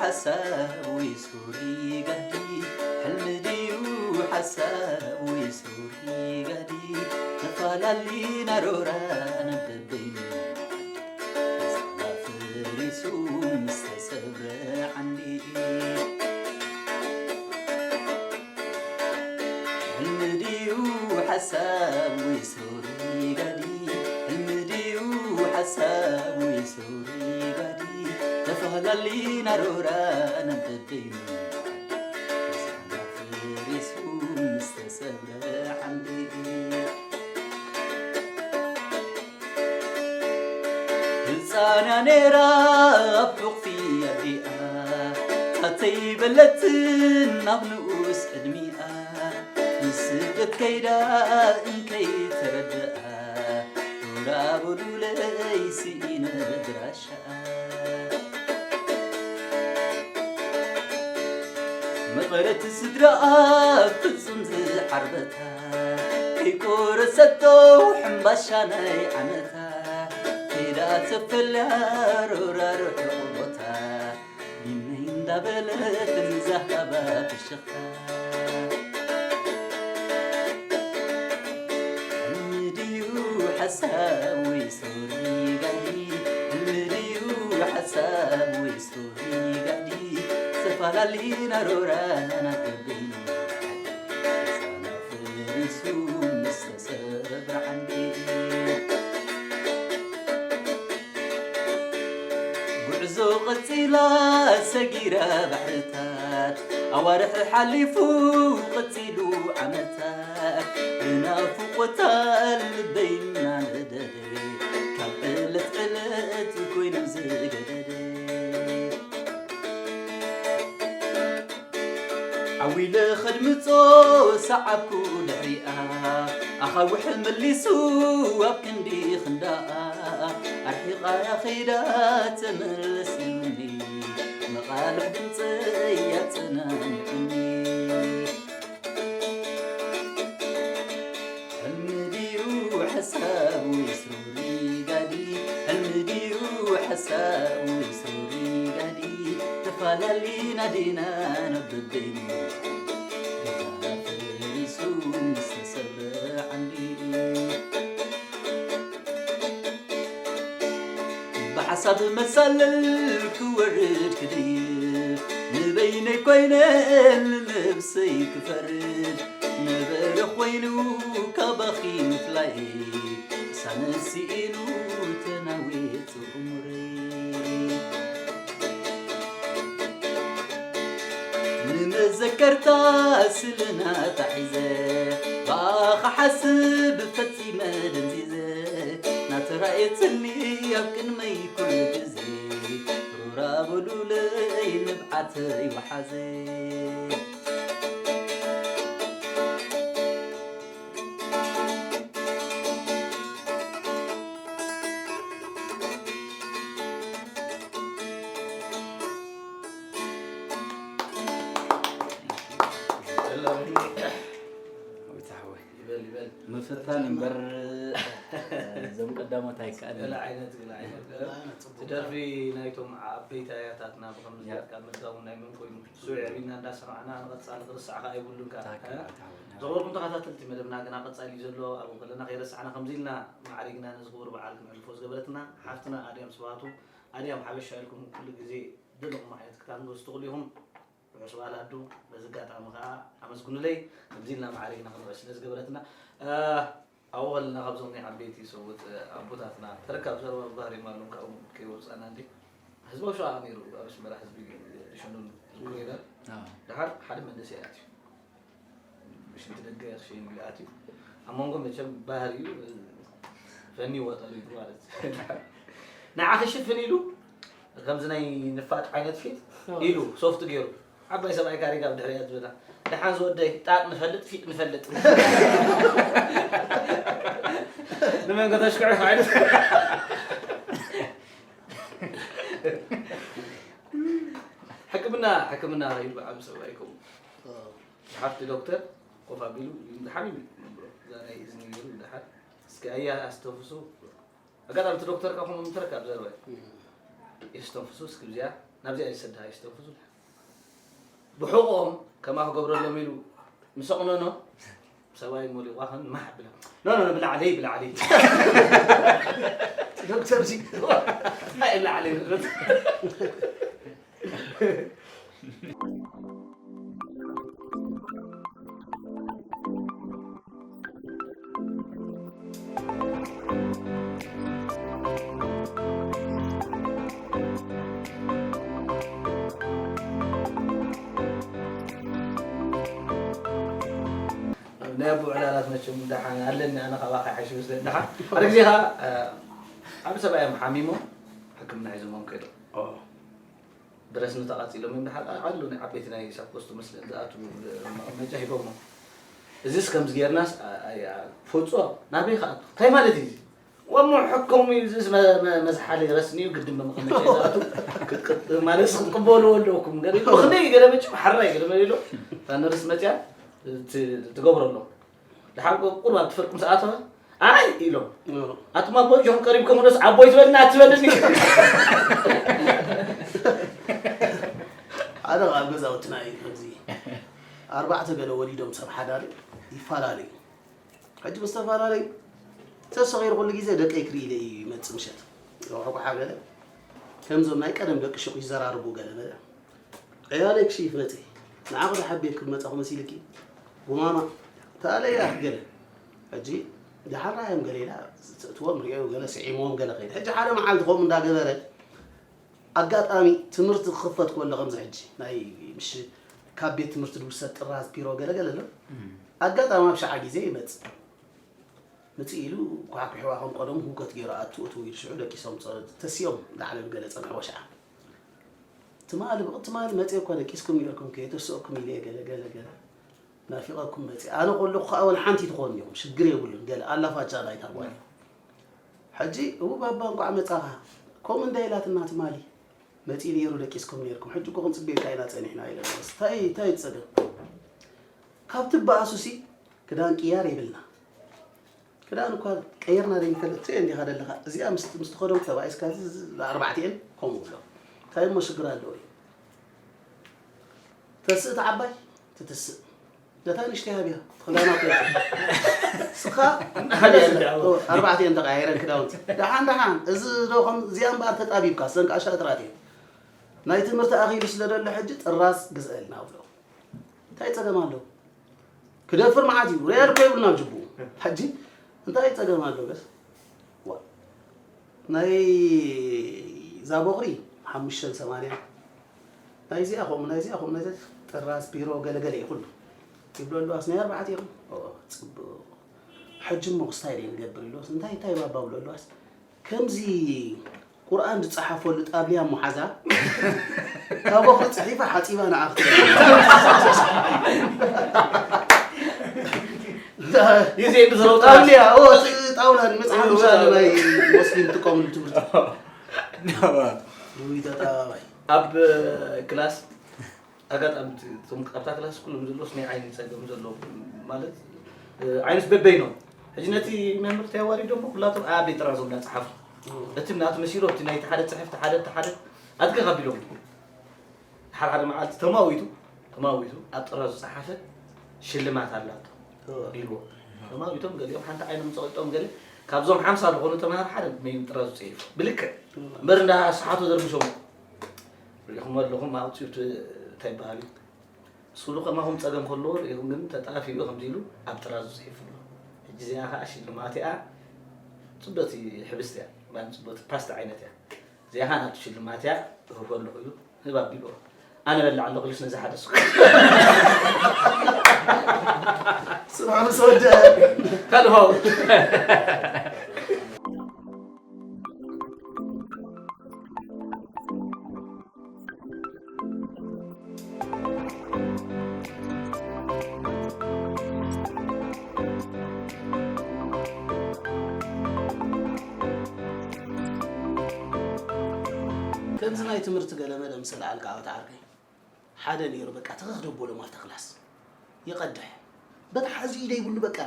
ሓሳብ ወይስ ሩር ይጋዲ? ሕልሚ ድዩ ሓሳብ ወይስ ሩር ይጋዲ? ተፋላሊና ሮራ ነብበይኑ ገዛና ፈሪሱ ምስ ተሰብረ ዓንዲ። ሕልሚ ድዩ ሓሳብ ወይስ ሩር ይጋዲ? ሕልሚ ድዩ ሓሳብ ወይስ ሩር ይጋዲ? ተፋላሊና ሮራ ነብበይኑ ገዛና ፈሪሱ ምስ ተሰብረ ዓንዲ። ህፃን እያ ነይራ ኣብ ሕቑፊ ኣዲኣ ታተይ በለትን ናብ ንኡስ ዕድሚኣ ንስደት ከይዳ እንከይተረድኣ ሮራ በሉለይ ስኢነ ድራሻኣ መቐረት ስድራኣ ፍጹም ዝዓርበታ ከይቆረሰቶ ሕምባሻ ናይ ዓመታ ከይዳ ተፈልያ ሮራ ርሑቕ ቦታ ቢነይ እንዳበለት ንዛሃባ ፍሽኽታ ሕልሚ ድዩ ሓሳብ ወይ ሶሪ ጋዲ ሕልሚ ድዩ ሓሳብ ወይ ሶሪ ጋዲ ኣላሊና ሮራና ገቢና፣ ሳና ፍሪሱ ምስ ተሰብረ ዓንዲ። ጉዕዞ ቀጺላ ሰጊራ ባሕርታት፣ ኣዋርሕ ሓሊፉ ቀጺሉ ዓመታት፣ ብናፍቖታ ልበይ እናነደደ፣ ካብ ዕለት ዕለት ኮይኑ ዝገደደ። ዓዊለ ከድምጾ ሰዓብኩ ድሕሪኣ፣ ኣኻውሕ መሊሱ ኣብ ክንዲ ክንዳኣ፣ ኣርሒቓያ ኸይዳ ተመለስ ኢሉኒ፣ መቓልሕ ድምጸይ ኣጸናኒዑኒ። ሕልሚ ድዩ ሓሳብ ወይስ ሩሪጋዲ? ሕልሚ ድዩ ሓሳብ ወይስ ሩሪጋዲ? ተፋላሊና ዲና ናብ በበይኑ፣ ገዛና ፈሪሱ ምስ ተሰብረ ዓንዲ። ብሓሳብ መሳለል ክወርድ ክድይብ፣ ንበይነይ ኮይነ ንነብሰይ ክፈርድ፣ ነበረ ኮይኑ ካባኺ ምፍላይ፣ ሳነ ስኢኑ ተናዊጹ እምረይ። ንመዘከርታ ስእልና ታሒዘ፣ ብኣኻ ሓስብ ፈጺመ ደንዚዘ፣ ናተራእየትኒ ኣብ ቅድመይ ኩሉ ግዜ፣ ሩራ በሉለይ ንብዓተይ ወሓዘ። ይበል፣ ይበል። ምፍታን እምበር፣ እዞም ቀዳሞት ኣይከኣልን። ገለ ዓይነት፣ ገለ ዓይነት፣ ገለ። እቲ ደርፊ ናይቶም ዓበይቲ ኣያታትና ብኸምዚ ያ። ጌርካ ምድጋሙ ናይ መን ኮይኑ? ንሱ የዕቢና እንዳሰማዕና ንቐጻሊ ክርስዓኻ ኣይብሉን ከኣ። ትኽክል፣ እ? ትኽክል። ዝኸበርኩም ተኸታተልቲ መደብና ግና ቀጻሊ እዩ ዘሎ። ኣብኡ ከለና ከይረሳዕና ከምዚ ኢልና ማዕሪግና ነዚ ክቡር በዓል ክነሕልፎ ዝገበረትና ሓፍትና ኣድያም ስብሃቱ፣ ኣድያም ሓበሻ ኢልኩም ኩሉ ግዜ ደለኹም ዓይነት ክታንጎ ዝትኽሉ ኢኹም። ርሑስ በዓል ኣዱ፣ በዚ ኣጋጣሚ ከኣ ኣመስግኑለይ፣ ከምዚ ኢልና ማዕሪግና ክንውዕል ስለ ዝገበረትና። እ፣ ኣብኡ ከለና ካብዞም ናይ ዓበይቲ ሰብኡት፣ እ፣ ኣቦታትና ተረካብ ዘረባ ባህርዮም ኣለዉ፣ ካብኡ ከይወጻና እንዲ። ህዝባዊ ሸቓቕ ነይሩ፣ ኣብ ኣስመራ ህዝቢ ሸኑን ዝኩሬዳ። ኣዎ። ደሓር ሓደ መንእሰይ ኣትዩ። ብሽንቲ ደገ ክሽይን ኢሉ ኣትዩ። ኣብ መንጎ መቸም ባህር እዩ፣ ፈኒ ወጠሩ እዩ ማለት። ንዓ ክሽፍን ኢሉ፣ ከምዚ ናይ ንፋጥ ዓይነት ፊት ኢሉ፣ ሶፍት ገይሩ። ዓባይ ሰብኣይ ካሪጋ ብድሕሪያ ዝበላ። ደሓን ዝወደይ፣ ጣጥ ንፈልጥ፣ ፊጥ ንፈልጥ። ንመን ከተሽክዑ ዓይነት። ሕክምና፣ ሕክምና ከይዱ ዓቢ ሰብኣይ ከምኡ። ሓፍቲ ዶክተር ኮፍ ኣቢሉ፣ ሓሚም እዩ፣ እዛ ናይ እዝኒ ገይሩ፣ ደሓን። እስኪ ኣያ ኣስተንፍሱ። ኣጋጣሚ እቲ ዶክተር ከኣ ከምኡ ምተረካ ኣብ ዘረባ። እም። የስተንፍሱ፣ እስኪ ብዚኣ፣ ናብዚኣ ይሰድሃ፣ የስተንፍሱ። ብሕቖኦም ከማ ክገብረሎም ኢሉ ምስ ኣቕነኖ፣ ሰብኣይ ሞሊቑ ኸን ማሕ ብላ። ኖ፣ ኖ፣ ኖ፣ ብላዕለይ፣ ብላዕለይ። ዶክተር ሲ-፣ እንታይ ብላዕለይ? ናይ ኣቦ ዕላላት መቸም ደሓን ኣለኒ፣ ኣነ ካባኻ ይሓይሽ መስለኒ። ደሓን ሓደ ግዜ ኸዓ፣ እ፣ ዓቢ ሰብኣይ እዮም ሓሚሞም፣ ሕክምና ሒዞሞም ከይዶም። ኦ። ብረስኒ ተቓጺሎም እዮም ደሓር ኣለዉ፣ ናይ ዓበይቲ ናይ ሳፖስቶ መስለኒ ዝኣትዉ መቐመጫ ሂቦሞ። እዚስ ከምዚ ጌርናስ፣ ኣ-፣ ኣይ-፣ ኣ-፣ ፎጾ ናበይ ክኣቱ? እንታይ ማለት እዩ እዚ? ወሞ ሕኮም እዩ፣ እዚስ መ-፣ መ-፣ መዝሓሊ ረስኒ እዩ፣ ግድን ብመቐመጫ እዩ ዝኣቱ። ክትቅጥ-፣ ማለትስ ክትቅበልዎ ኣለኩም። ገለ ኢሉ፣ ብኽንደይ ገለ መጭ-፣ ሓራይ ገለ መለ ኢሉ፣ እታ ነርስ መጽያ ት-፣ ትገብረሎም። ደሓር ቁሩብ ኣብ ትፈልኩም ዝኣተወ፣ ኣይ ኢሎም። እዎ። ኣቱም ኣቦይ ጆን ቀሪብኩም ዶስ ኣቦይ ትበልና ኣትበልኒ። ሓደ ኣብ ገዛውትና እዩ ከምዚ። ኣርባዕተ ገለ ወሊዶም ሰብ ሓዳር ይፈላለዩ። ሕጂ ምስ ተፈላለዩ፣ ተሰኺሩ ኩሉ ግዜ ደቀይ ክርኢ ኢለ እዩ ይመጽእ ምሸት። ቁሓቑሓ ገለ፣ ከምዞም ናይ ቀደም ደቂ ሹቕ ይዘራርቡ ገለ መለ። ኣያ ለክሺ ይፍለጥ። ንዓኹ ዶ ሓቢር ክመጻኹ መሲልኪ? ጉማማ። ተኣለያ ገለ። ሕጂ ደሓን ራእዮም ገለ ኢላ ትእትዎም ሪኦ ገለ ስዒምዎም ገለ ከይድ። ሕጂ ሓደ መዓልቲ ከምኡ እንዳገበረ ኣጋጣሚ ትምህርቲ ክኽፈት ከሎ ከምዚ ሕጂ ናይ ምሽ ካብ ቤት ትምህርቲ ዝውሰድ ጥራዝ ፒሮ ገለ ገለ ኣሎ። ኣጋጣሚ ኣብ ሸዓ ግዜ ይመጽእ። ምጽእ ኢሉ ኳሕኩሕዋ ከም ቀደሙ ህውከት ገይሩ ኣቱ እቱ ኢሉ ሽዑ ደቂሶም ጸ-፣ ተሲኦም ዳዕለ ገለ ጸንሕዎ ሸዓ። ትማሊ ብቕ-፣ ትማሊ መጽእ እኮ ደቂስኩም ኢለኩም ከየተስኦኩም ኢለ ገለ ገለ ገለ ናፊቐኩም መጽእ። ኣነ ከለኹ ከኣ ወላ ሓንቲ ትኾን ኢኹም ሽግር የብሉን። ገለ ኣላፋቻ ናይታ ጓል። ሕጂ እው ባባ እንቋዕ መጻኻ። ከምኡ እንዳ ኢላትና ትማሊ መጺእ ነይሩ ደቂስኩም ነይርኩም። ሕጂ እኮ ክንጽበየካ ኢና ጸኒሕና ኢለ። እንታይ፣ እንታይ ጸገም? ካብ ትበኣሱሲ ክዳን ቅያር የብልና። ክዳን እኳ ቀይርና ዘይንፈልጥ ትሪኦ እንዲኻ ደለኻ። እዚኣ ምስ፣ ምስ ትኸዶም ተባኢስካ እዚ፣ እዚ ኣርባዕቲኤን ከምኡ ኣሎ። እንታይ እሞ ሽግር ኣለዎ እዩ? ተስእ እታ ዓባይ ትትስእ። ነታ ንእሽተይ ሃብያ፣ ክዳና ትወጽእ። ስኻ ሓደ ኣርባዕቲኤን ተቐያይረን ክዳውንቲ። ደሓን፣ ደሓን። እዚ ዶ ከም እዚኣ እምበኣር ተጣቢብካ፣ እዘን ከኣ ሻጥራት እየን። ናይ ትምህርቲ ኣኺሉ ስለ ደሎ ሕጂ ጥራዝ ግዝአልና ብሎ። እንታይ ጸገም ኣለዎ? ክደፍር መዓት እዩ። ሪያል እኮ የብሉን ኣብ ጅቡኡ። ሕጂ እንታይ ጸገም ኣሎ ገስ? ዋ። ናይ እዛ ቦኽሪ ሓሙሽተን ሰማንያ። ናይ እዚኣ ከምኡ፣ ናይ እዚኣ ከምኡ፣ ናይ እዚኣ ጥራዝ፣ ፒሮ፣ ገለገለ እዩ ኩሉ። ይብሎ ኣለዋስ ናይ ኣርባዕተ ኢኹም። ኦ፣ ጽቡቕ። ሕጂ እሞ ክስታይ ደይ ንገብር ኢሉስ፣ እንታይ፣ እንታይ ባባ ብሎ ኣለዋስ? ከምዚ ቁርኣን ዝጸሓፈሉ ጣብልያ እሞ ሓዛ፣ ካብ ቦኽሪ ጽሒፋ ሓጺባ ንዓ ክትብል። ግዜ ብዝረውጣ ጣብልያ፣ ኦ፣ እቲ ጣውላ ንመጽሓፍ ምሳሌ ናይ ሞስሊም ትጥቀምሉ ትምህርቲ። ዱይ ተጣባባይ። ኣብ ክላስ ኣጋጣሚ እቲ፣ እቶም ኣብታ ክላስ ኩሎም ዘለውስ ናይ ዓይኒ ጸገም ዘለዎም ማለት፣ እ፣ ዓይንስ በበይኖም። ሕጂ ነቲ መምህር ተያዋሪዶም ኩላቶም ኣበይ ጥራዞም እንዳጸሓፉ። እቲ ናቱ መሲሉ፣ እቲ ናይቲ ሓደ ጽሕፍ፣ እቲ ሓደ፣ እቲ ሓደ ኣድገ ካቢሎም። ሓደ ሓደ መዓልቲ ተማዊቱ፣ ተማዊቱ ኣብ ጥራዙ ጸሓፈ ሽልማት ኣላቶ እወ። ኢልዎ። ተማዊቶም ገሊኦም ሓንቲ ዓይኖም ጸቒጦም ገለ ካብዞም ሓምሳ ዝኾኑ ተምሃሮ ሓደ መይን ጥራዙ ጽሒፉ። ብልክዕ። እምበር እንዳ ሰሓቶ ዘርግሾም። ሪኢኹም ኣለኹም ኣውፅኡ እቲ እንታይ ይበሃል እዩ? ስሉ ከማኹም ጸገም ከለዎ ሪኢኹም ግን ተጣፊኡ ከምዚ ኢሉ ኣብ ጥራዙ ጽሒፉ ኣሎ። ሕጂ እዚኣ ኸዓ ሽልማት እያ። ጽበቲ ሕብስቲ እያ። ባን ጽበቲ ፓስታ ዓይነት እያ። እዚኣ ኸዓ ናቱ ሽልማት እያ። እህቦ ኣለኹ ኢሉ ህብ ኣቢልዎ። ኣነ በልዕ ኣለኹ ኢሉስ ነዚ ሓደ ሱቅ። ስምዓ ምስ ወደአ። ካልእ ሆ። ከምዚ ናይ ትምህርቲ ገለመለ ምስ ኣልዓልካ ኣወት ዓርከይ፣ ሓደ ነይሩ በቃ ተኸኽ ደበሎም ኣብታ ክላስ። ይቐድሕ። በታ ሓዚ ኢደ ይብሉ በቃ።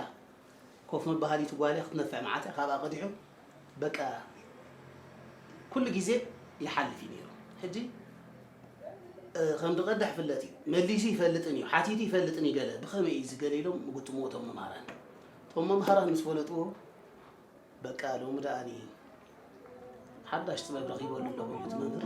ኮፍ መበሃሊቱ ጓል እያ ክትነፍዕ መዓት እያ ካብኣ ቀዲሑ። በቃ ኩሉ ግዜ ይሓልፍ እዩ ነይሩ። ሕጂ፣ እ፣ ከም ዝቐድሕ ፍለጥ እዩ። መሊሱ ይፈልጥን እዩ፣ ሓቲቱ ይፈልጥን እዩ ገለ። ብኸመይ እዩ እዚ ገለ ኢሎም ምጉጥምዎ እቶም መምሃራን። እቶም መምሃራን ምስ ፈለጥዎ፣ በቃ ሎሚ ደኣኒ ሓዳሽ ጥበብ ረኺበሉ ኣለኹ ኢሉ እቲ መምህር።